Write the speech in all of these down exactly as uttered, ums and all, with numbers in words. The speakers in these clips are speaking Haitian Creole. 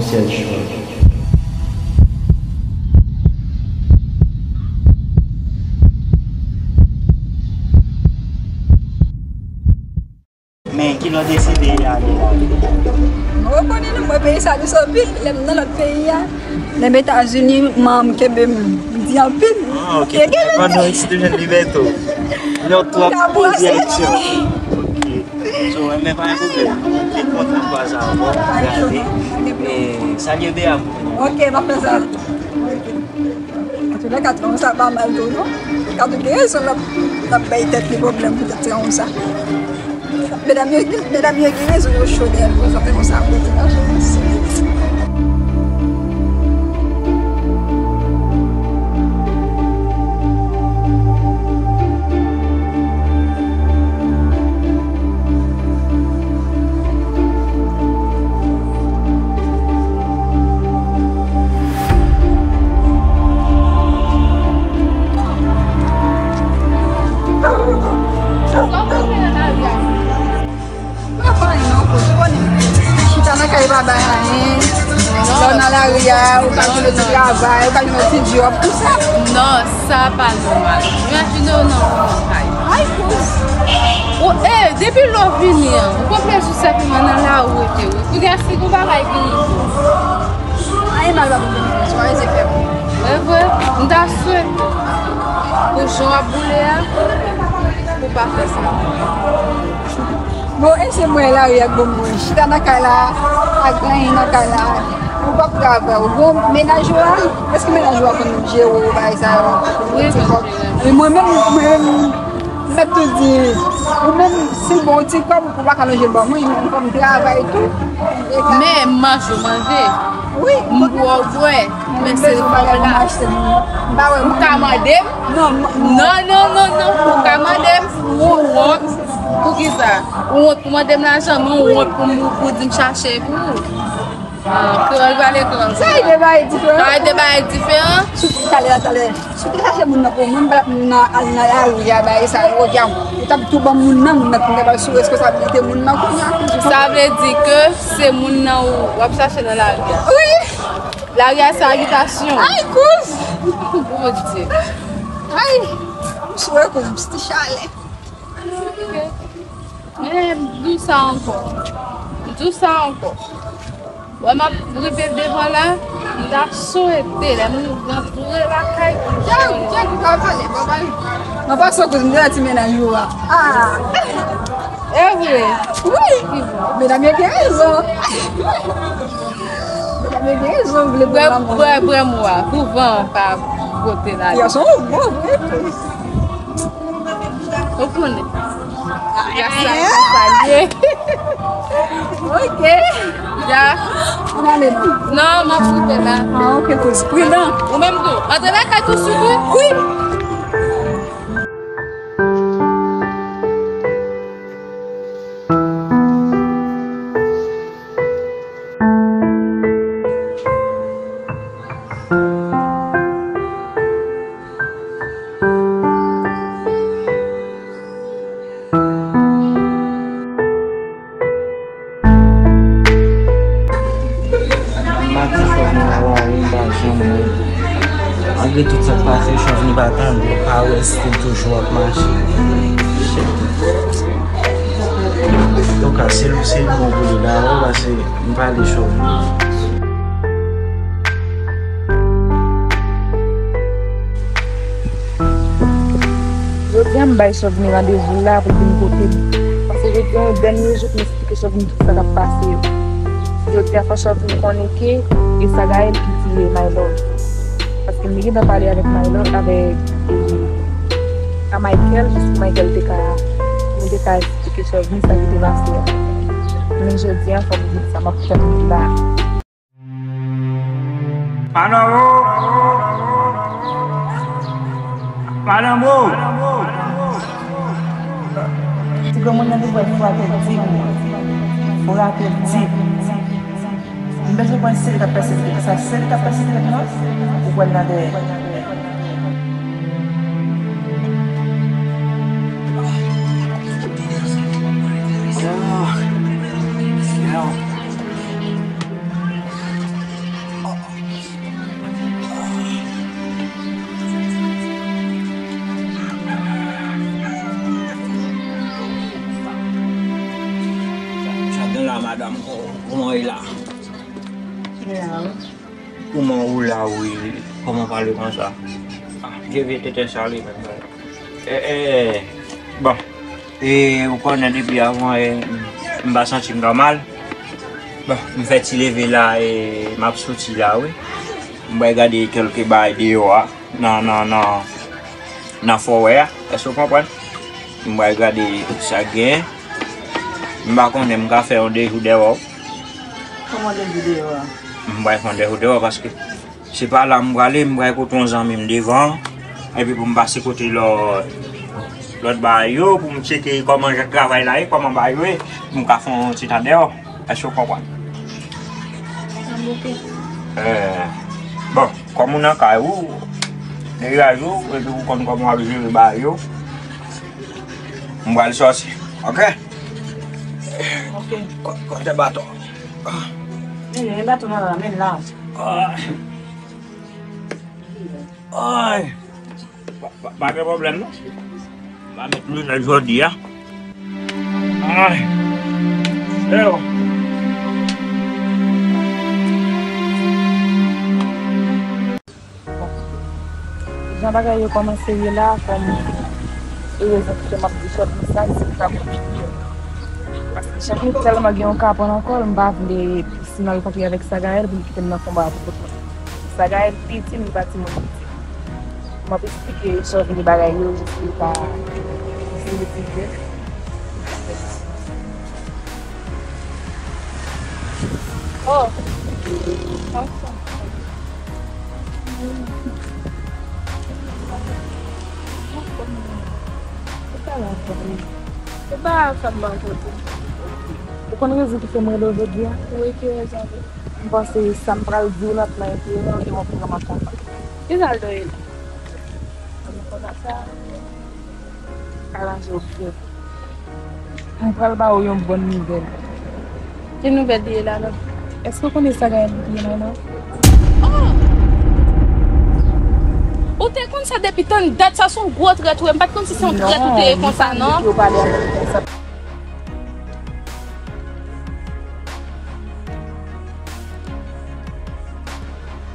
Sèl chwa. Men kilè w deside ale la? Mwen rekonnen non, mwen peyi sa dous anpil. Lè m nan lòt peyi a, lè m Etazini, manman m kenbe m, m di anpil. Ah, ok. Kenbe m. Pandan w eksite jwenn libète w. Lè w twò poze aksyon. Ok. So, men pa gen pwoblèm. Mwen te kontan kwaze avè w, gade. E, salye Bea pou mwen. Ok, m ap fè sa. Antoulèka, trawon sa pa mal tou, non? Kato gen rezon l ap, l ap bay tèt li pwoblèm poutèt trawon sa. Medam yo, medam yo gen rezon, yo cho dèyè l, pou zafè konsa ap rete nan jènès. Pa fè anyen non, kouz, ou konnen. Chita nan kay pa bay anyen. Lè w nan lari a, ou ka jwenn yon ti travay, ou ka jwenn yon ti djòb, tout sa. Non, sa pa nòmal. Imajine w nan yon kay. Ay, kouz. Ou, e, depi lè w vini an, ou pran plezi senpleman nan lari w rete, wi. Kounye a, si gon bagay vini. Anyen mal pa pou vini, kouz, ou a rete fè. Vre, vre. M ta swete pou jan w ap boule a, pou w pa fè sa. Bon, e se mwen lari ak bon mwen. Chita nan kay la, ak granyen nan kay la. Ou p ap travay. Ou bon, mennaj ou a? Èske mennaj ou a konn jere w bagay sa yo? Wi, konn jere. E mwen menm, mwen menm, m mèt tou di, ou menm, si l ba w ti kòb, ou pa ka lonje l ban mwen, fò m travay tou. Men manje w manje. Wi. M bwè w bwè. Men se kòb la. Ou ka mande m? Non, non, non, non. Ou ka mande m pou wòb. Poukisa? Ou wont pou mande m lajan, men ou wont pou m, pou di m chache pou ou. Ah, kreyòl pale kreyòl. Sa e de bagay diferan. Sa e de bagay diferan. Talè a, talè. Si w te chache moun nan pou mwen, m pa t ap nan, al nan lari a, bagay sa yo, ou t ap tou ban moun nan, moun nan te gen sou responsabilite moun nan kounye a. Sa vle di ke se moun nan ou w ap chache nan lari a. Wi. Lari a se abitasyon. Ay, kouz. Bondye. Ay, m sou kouz, m ti chalè. Men, m di w sa ankò. M di w sa ankò. Wè, m ap rive devan la, m ta swete, lè m rantre lakay, Djèl, djèl, ou ka pale, papa. Mwen pa sou kouz, m te nan ti mennaj ou a. Ah! E vre? Wi! Medam yo gen rezon. Medam yo gen rezon, vle pou lanmou. Bwè, bwè, bwè, mwa, pou van pa pote la. Yo, se yon bon vre. Ou konnen. Gras la, sa l ye. Ok. Ya. Ann ale non. Non, m ap rive la. Ah, ok, kouz. Pridan. Ou menm tou. Antre lakay tou sou tou. Wi. M pa di Chovni pa wè, m pa janm wè. Malgre tout sa k pase, Chovni pa tande, pa wè, still toujou ap mache. Shit. Antouka, se, se bon pou li la, wè, pase m pale Chovni. Jodi a, m bay Chovni randevou la pou l vin kote m. Paske jodi a, yon dènye jou pou m esplike Chovni tout sa k ap pase yo. Jodi a, fò Chovni konnen ke e sa Gaël ki tiye My Love. Paske m te gentan pale avèk My Love, avèk, e, a Michael, jis pou Michael te ka, nou te ka esplike Chovni sa ki te pase a. Men jodi a, fò m di sa, m ap tann li la. Madanm o! Madanm o! Ti granmoun nan te pral frape di m. Frape di m. M bezwen konn si li t ap pèsekite m. Sa, si li t ap pèsekite m nan, ou pral nan dèyè. Medam, kò-, kòman w ye la? Kòman ou la, wi? Kòman w pale konsa? Ah, Dye veye tete sale, menm. E, e, bon. E, ou konnen depi avan, e, m, m pa santi m nòmal. Bon, m fè ti leve la, e, m ap soti la, wi. M pral gade kèlke bagay deyò a, nan, nan, nan, nan fowè a. Èske w konprann? M pral gade sa k genyen. M pa konnen, m ka fè yon de jou dèyò. Kòman de jou dèyò a? M pral fè yon de jou dèyò paske se pa la m prale, m pral kote yon zanmi m devan, epi pou m pase kote lòt, lòt bagay yo, pou m tcheke kòman jan travay la ye, kòman bagay yo ye, pou m ka fè yon ti tan dèyò. Èske w konprann? An, oke. Eh, bon, kòm ou nan kay ou, degaj ou, epi ou konn kòman w ap jere bagay yo, m pral sòti, oke? Oke. Ko-, kote baton? Ah. Men, men baton nan la, men la. Ay. Ay. Pa, pa, pa gen pwoblèm, non. M a met linèt jodi a. Ay. Yo. Bon. Jan bagay yo kòmanse ye la, kòm erezon ki fè m ap di chòt mesaj, se pou ta kontinye. Paske chak jou tèlman gen yon ka pran nan kò l, m pa vle si m al kontre avèk Sagaël pou l kite m nan konba a pou kont mwen. Sagaël piti m, li pa timoun piti. M ap eksplike chòt de bagay yo jis pou l ka vin motive. Oh! Ou konn rezon ki fè m rele w jodi a? Wi, ki rezon? M panse sa m pral di w lan nan enterè w, e mwen pou mwen kontan. Kisa l dwe ye? Mwen kontan sa. Aranje w byen. M pral ba w yon bòn nouvèl. Ki nouvèl li ye la menm? Èske w konnen sa Gaël li ye la, non? Oh! Ou te konn sa depi tann dat, sa se yon gwo trèt ou ye. M pa t konn si se yon trèt ou te ye konsa, non. Yo pale avè l konsa.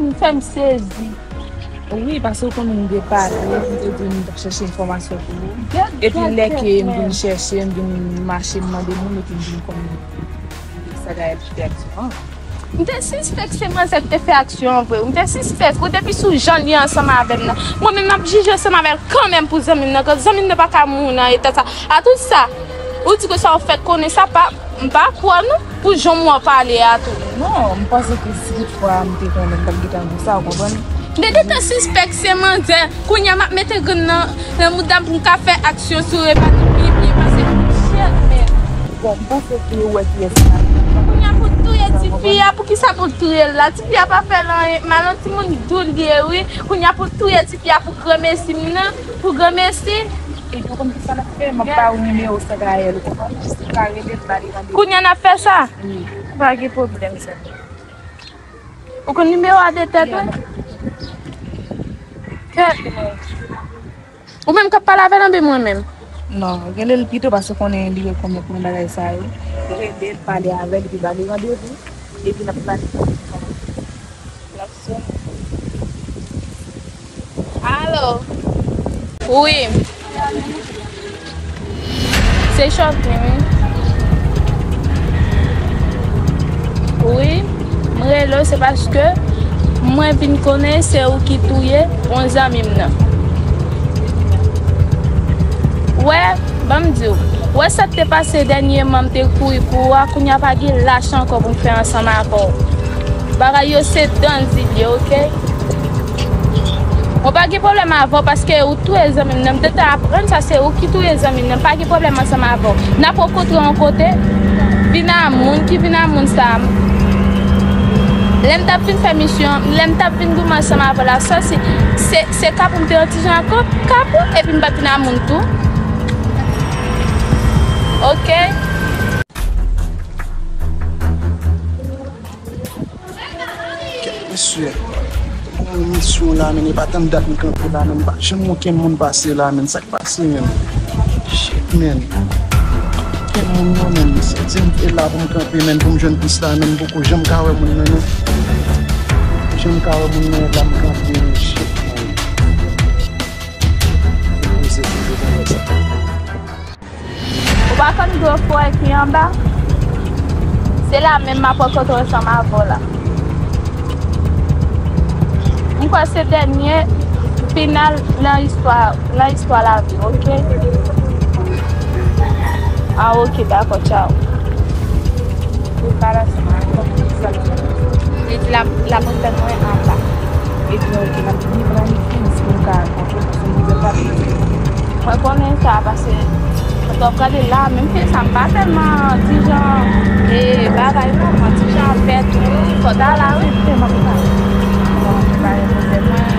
M fè m sezi. Wi, paske w konnen m te pale, m te di m t ap chèche enfòmasyon pou ou. Epi lè ke m vin chèche, m vin mache, m mande moun, epi m vin konnen sa Gaël ki fè aksyon an. M te sispèk se manzè ki te fè aksyon an vre. M te sispèk, wi, depi sou jan li ansanm avè m nan. Mwen menm, m ap jije ansanm avè l kanmenm pou zanmi m nan, ke zanmi m nan pa ka mouri nan eta sa. A tout sa, ou di ke sa w fèk konnen sa pa M pa kwè non, pou jan w ap pale a tou. Non, m panse ke si toutfwa m te konnen, m t ap gentan di w sa, w konprann? M te gentan sispèk se manzè. Kounye a m ap mete grenn nan, nan mouda m pou m ka fè aksyon sou Evanil pi byen pase pou chèk menm. Bon, m panse ke ou wè kiyès la. Kounye a pou touye tifi a, poukisa pou touye l la? Tifi a pa fè l anyen k mal, yon timoun dou l ye, wi. Kounye a pou touye tifi a pou granmesi m nan, pou granmesi. Epi w konn kisa n ap fè? M ap ba ou nimewo Sagaël, ou konprann? Jis ou ka rele l, ba li randevou. Kounye a n ap fè sa? Wi. Pa gen pwoblèm, sè. Ou konn nimewo a de tèt, wi? Kèt. Ou menm k ap pale avè l oubyen mwen menm? Non, rele l pito paske konnen li rekonèt mwen bagay sa yo. Rele l, pale avè l, epi ba li randevou. Epi n ap planifye. L ap sonnen. Alo. Wi. Se Chòvni, wi. Wi, m rele w, se paske mwen vin konnen se ou ki touye yon zanmi m nan. Wè, ban m di w. Wè sa k te pase dènyèman, m te kouri pou ou a, kounye a pa gen lach ankò pou m fè ansanm avè w. Bagay yo se dan zil ye, oke? Mwen pa gen pwoblèm avè w paske ou touye zanmi m nan. M te ta aprann sa, se ou ki touye zanmi m nan. M pa gen pwoblèm ansanm avè w. N ap rankontre yon kote, vin a moun, ki vin a moun sa a. Lè m t ap vin fè misyon, lè m t ap vin goumen ansanm avè w la, sa se, se, se ka pou m te yon ti jan ak kap ou, epi m pa t vin a moun tou. Oke? Kèt mesye, mwen misyon la, men e pa tann dat m kanpe la, men m pa janm wè okenn moun pase la, men sa k pase, men. Shit, men. Okenn Moun nan, menm, m santi m te la pou m kanpe, menm pou m jwenn plis la, menm m poko janm ka wè moun nan, non. Janm ka wè moun nan, la m kanpe, men shit, man. Poze, poze, poze sa. Ou pa konn gwo forè ki anba? Se la menm m ap rankontre ansanm avè w la. M kwè se dènye final nan istwa, nan istwa lavi, oke? Ah, oke, dakò, tchaw. Li di la, la montagne mwen anba. Epi, oke, n ap byen planifye, si nou ka rankontre, paske nou gen pa Mwen konnen sa, paske lè w ap gade la, menm ke sa, m pa tèlman di jan, e, bagay non, mwen di jan fèt, fò ta la, wi. Mwen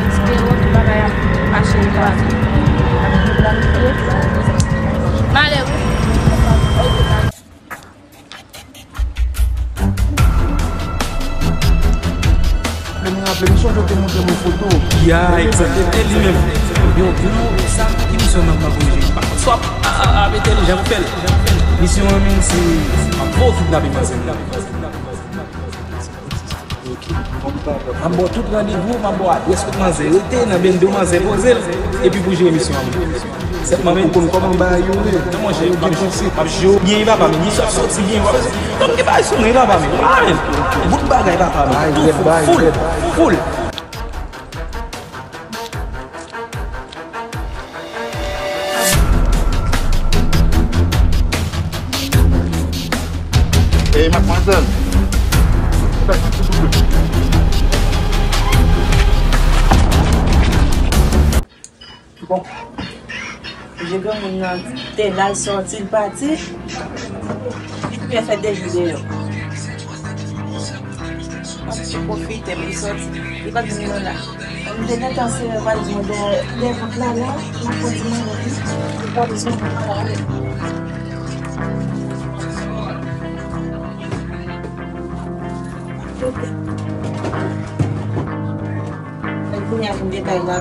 espere tout bagay ap mache, ap byen planifye. M ale, wi. Raple m, raple m, sonje w te montre m yon foto. Ya, egzakteman. E li menm. Yo, yo, sa, ki misyon nan, nan korije? Pa swa ap, a, a, ap entèlijan pou fè l. Misyon an menm, se ap voye w kidnape manzè. M ap ba w tout randevou, m ap ba w adrès kot manzè rete, nan bendo manzè poze l, epi pou jere misyon an. Sèlman, men. Ou konn kòman bagay yo ye? Non, monchè, m ap jwe, m ap jwe byen, papa, men misyon ap soti byen. Fòk gen bagay sou mwen, papa, men. Ah, men. Bout bagay, papa, men. Tou, full, full. Ey, madmwazèl. Bon. Je granmoun nan te la, l sòti, l pati. Li te fè de jou deyò. M ap pwofite pou sòti. Li pa t vin nan la. M te gentan sere valiz mwen dèyè, dèyè pòt la, la. M ap pran ti mwen, wi. M ap pran ti mwen, la. Mwen kounye a pou detay la.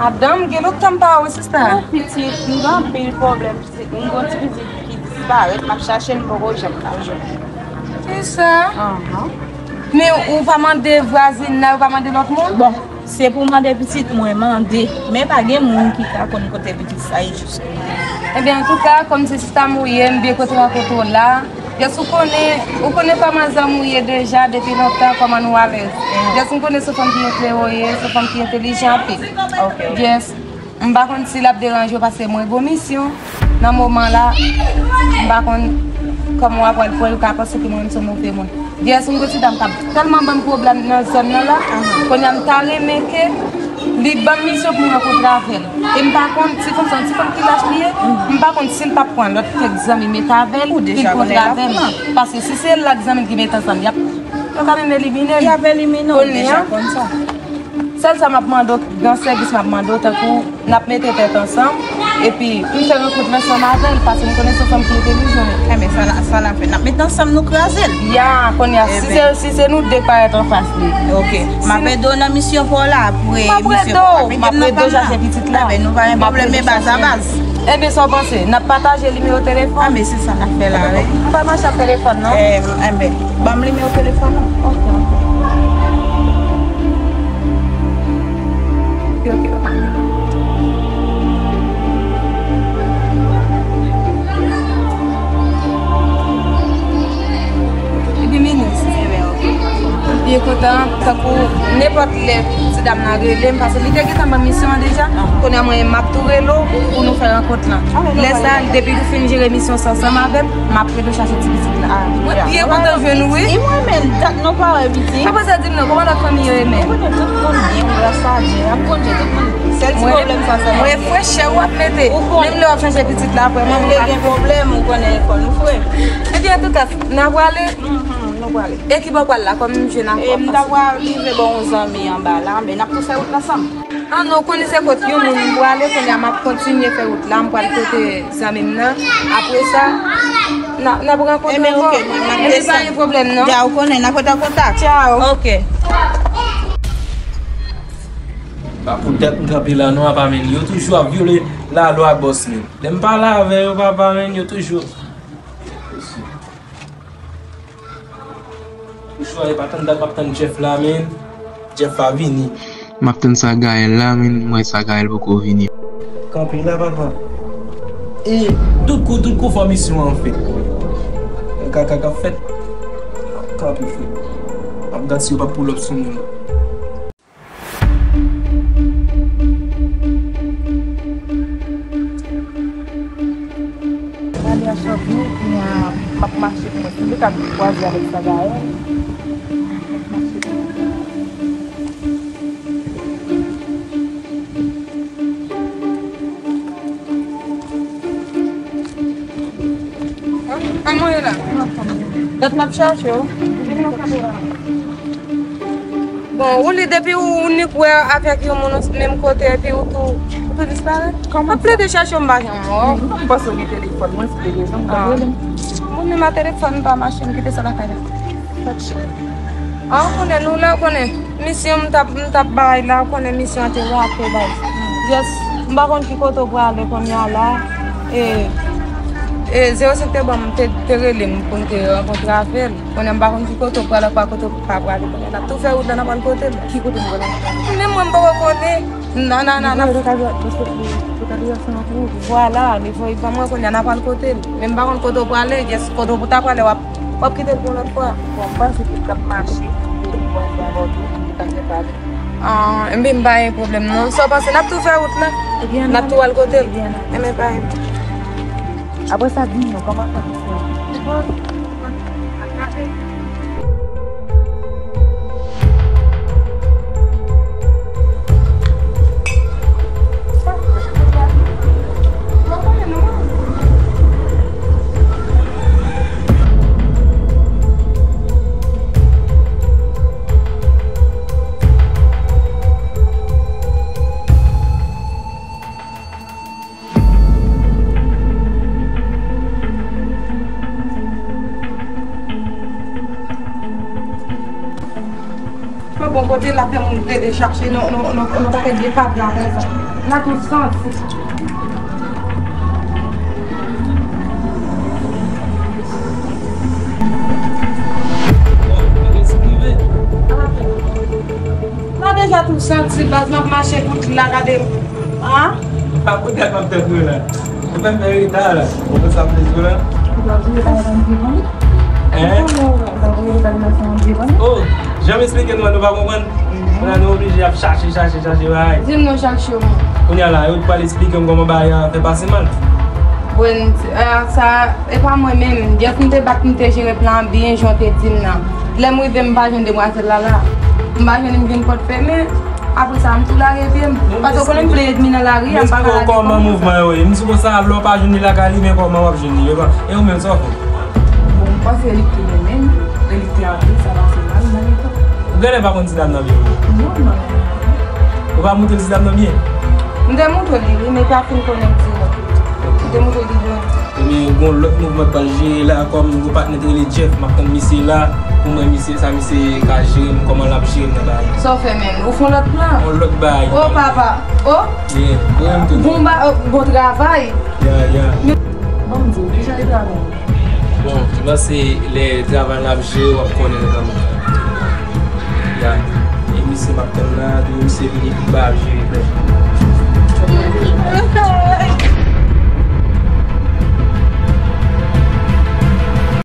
Madanm, gen lontan m pa wè w, sista. Pitit, m gen anpil pwoblèm, pitit. M gen yon ti pitit ki disparèt, m ap chache l, m poko janm ka jwenn. Kisa? Ahan. Men ou pa mande vwazin nan, ou pa mande lòt moun? Bon, se pou mande pitit mwen, mande. Men pa gen moun ki ka konn kote pitit sa ye jis kounye a. Ebyen, antouka, kòm se sista m ou ye, m byen kontan rankontre w la. Yes, ou konnen, ou konnen kòman zanmi w ye deja depi lontan, kòman nou alèz. Yes, m konnen se fanm ki eklere w ye, se fanm ki entelijan anpil. Ok. Yes. M pa konn si l ap deranje w paske mwen gon misyon. Nan moman la, m pa konn kòman w ap pral pran l, ou ka panse ke mwen menm se yon move moun. Yes, m gon ti dam k ap tèlman ban m pwoblèm nan zòn nan la. Kounye a m ta renmen ke li ban m misyon pou m rankontre avè l. E m pa konn, ti fanm sa, yon ti fanm ki lach li ye. M pa konn si l p ap pran lòt kèk zanmi met avè l, pou l kontre avè m. Paske si se l ak zanmi l ki met ansanm, y ap, yo ka menm elimine l. Y ap elimine w, ou deja konn sa. Sèl sa m ap mande w, gran sèvis m ap mande w, tankou n ap mete tèt ansanm, epi pou m fè rankont ansanm avè l, paske m konnen se yon fanm ki entelijan. Enben, sa la, sa la fè. N ap mete ansanm, nou kraze l. Ya, kounye a, si se, si se nou de k parèt anfas li. Ok. M ap ede w nan misyon pa w la, apre misyon pa w. M ap ede w chache pitit la. Enben, nou pa gen pwoblèm, e baz a baz. Enben, sa w panse? N ap pataje nimewo telefòn? Enben, se sa n ap fè la, wi. M pa mache ak telefòn, non. Enben, ban m nimewo telefòn ou. Ok, ok. Ok, ok. Epi minis, byen kontan, tankou Nenpòt lè ti dam nan rele m, paske li te gentan ban m misyon an deja. Kounye a mwen menm m ap tou rele w pou nou fè rankont lan. Lè sa a, depi nou fin jere misyon sa ansanm avè m, m ap rele w chache ti pitit la. Mwen byen kontan jwenn ou, wi. E mwen menm, dat nou pa wè pitit. Apre sa, di m non, kòman lòt fanmi yo ye menm? Ou konnen tout moun byen, gras a Dye. Ap konn Dye, tout moun. Sèl ti pwoblèm sa sèlman. Mwen frechè w ap mete. Menm lè w ap chanje pitit la, apre mwen, m pa gen pwoblèm, ou konnen fò nou fre. Ebyen, antouka, n a prale. Nou prale. E ki bò w pral la, kòm m jwenn nan... E m ta pral rive bò yon zanmi anba la, men n ap tou fè wout la ansanm. Ah non, ou konnen se kot yon moun m prale, kounye a m ap kontinye fè wout la, m pral kote zanmi m nan. Apre sa, n a, n ap rankontre ankò. Ebyen, ok, mwen, m ap desann. Ebyen, pa gen pwoblèm, non. Dja, ou konnen, n a kontak kontak. Tchao. Ok. Pa pou dat m kanpe la, non, apa menm. Yo toujou ap vyole lalwa bòs menm. Lè m pale avè yo, papa menm, yo toujou. Toujou, e pa tann dat m ap tann Jeff la, menm. Jeff pa vini. M ap tann sa Gaël la, menm, m wè sa Gaël poko vini. Kanpe la, papa. E tout kou, tout kou fò misyon an fèt. E kaka k ap fèt. Kanpe, frè. M ap gad si yo p ap pull up sou moun. Prale a chòk nou, kounye a m ap mache pou mwen. Tou de ka kwaze avèk sa Gaël. M ap mache pou mwen. Kòman w ye la? Dat m ap chache w. Bon, ou li depi ou nik wè avèk yon moun menm kote, epi ou tou, ou tou disparèt. M ap plede chache w, m pa janm wè w. Non, m panse w gen telefòn mwen, se te rezon m t ap rele m. Mwen menm a telefòn m pa mache, m kite sa lakay la. Ah, ou konnen nou la, ou konnen misyon m t ap, m t ap bay la, ou konnen misyon an te rate, baz. Just, m pa konn ki kote w prale kounye a la. E, e zewo senk te ban m, te, te rele m pou n te rankontre avè l. Kounye a m pa konn ki kote w prale, pa kote w pa prale. Kounye a n ap tou fè wout la, n ap al kote l. Ki kote m prale? Menm mwen m poko konnen. Nan, nan, nan, nan. Vwala, li voye ban mwen kounye a n ap al kote l. Men m pa konn kote w prale, just kote w ta prale, w ap, w ap kite l pou yon lòt fwa. Bon, m panse tout k ap mache, tout bon sa avè w tou, li pa gen pale. Ah, enben m pa gen pwoblèm non. Sa w panse, n ap tou fè wout la? N ap tou al kote l. Enben pa gen. Apre sa, di m non, kòman sa te fè? Mwen bon kote la fè moun plede chache, nou, nou, nou, nou pa fè de pa blan konsa. N a tout santi. N a deja tou santi, baz, m ap mache kout la, gade m. Ah? Pa pou gad m ap tankou la. Ou fè m fè reta la. Ou konn sa m bezwen la? Ou pa vle pale nan telefòn? Hein? Ou pa vle pale nan telefòn? Oh, jan m esplike nou an, nou pa konprann? Kounye a nou oblije ap chache, chache, chache bagay. Di m non, chache w. Kounye a la, yo t pral esplike m kòman bagay an fè pase mal. Bon, euh, sa, e pa mwen menm. Jeff m te bat, m te jere plan an byen jan w te di m nan. Lè m rive, m pa jwenn demwazèl la la. M pa jwenn li, m vin pòt fèmen. Apre sa, m tou lage pye m. Paske w konnen m plen ènmi nan lari a, m pa ka lage kòm mwen. Men kòman mouvman yo ye? M di konsa, lè w pa jwenn li lakay li, men kòman w ap jwenn li? E ou menm, sa w fè? Bon, m panse li k te renmen m, e li k te anvi sa pase mal nan mitan. Ou genlè pa konn ti dam nan byen vre? Non, non, non. Ou pa montre l ti dam nan byen? M te montre li, wi, men pa fin konnen m ti dam. M te montre li byen. Ebyen, gon lòt mouvman k pral jere la, kòm gon patnè t rele Jeff, m ap tann misye la, pou m wè misye sa, misye ka jere m, kòman l ap jere m nan bagay. Sa w fè menm? Ou fè yon lòt plan? Yon lòt bagay. Oh, papa! Oh! Yeah, ou menm tou. Bon ba-, oh, bon travay! Yeah, yeah. Ban m di w, kijan e travay? Bon, m panse lè travay la ap jere, w ap konnen kòman. Ya. E misye m ap tann la, tou misye vini pi ba ap jere frè.